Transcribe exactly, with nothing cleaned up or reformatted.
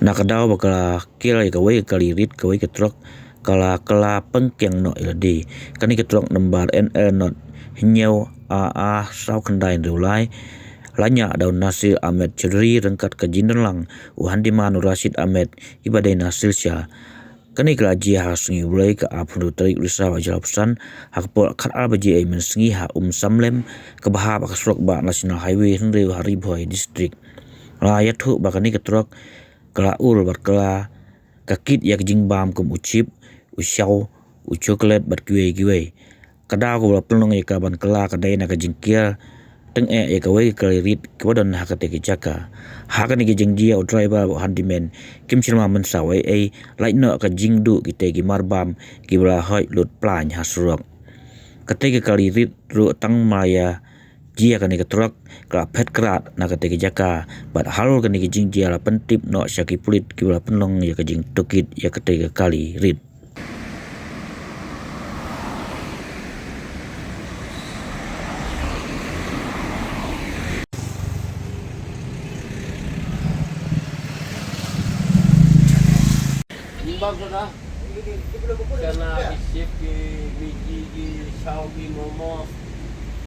Na ka daw ba ka la kiar ïa kawei ka kali rit, kawei ka trok ka la kylla pynkiang noh ïa lade. Kane ka trok number N L not hynñiew A A saw khyndai hynriew lai la ñiah da u Nasir Ahmed Chaudhry ryngkat ka jingdon lang u handiman u Rashid Ahmed, kiba dei na Silchar. Kane ka la jia ha ka sngi U Blei ka arphew tarik u Risaw ar hajar arphew san, ha ka por khatar baje mynmiet sngi ha Umsamlem, kaba hap ha ka surok bah National Highway hynriew ha Ri Bhoi District. La ïathuh ba kane ka trok ka la ur bad ka la ka kit ïa ka jingbam kum u chip, u shaw, u chocolate bad kiwei kiwei. Ka daw kaba la pynlong ïa ka ban kylla ka dei na ka jingkiar tyngeh ïa kawei ka kali rit kaba don ha katei ka jaka. Ha kane ka jingjia u driver bad u handiman kim shym la mynsaw ei ei, lait noh ka jingduh kitei ki marbam kiba la hoid lut plain ha surok. Katei ka kali rit ruh tang ma ïa jia kane ka trok ka la phet krad na katei ka jaka, bad halor kane ka jingjia la pyntip noh sha ki pulit kiba la pynlong ïa ka jingtohkit ïa katei ka kali rit. Bang sana. Sana ki chip, ki Maggi, ki chow, ki momo.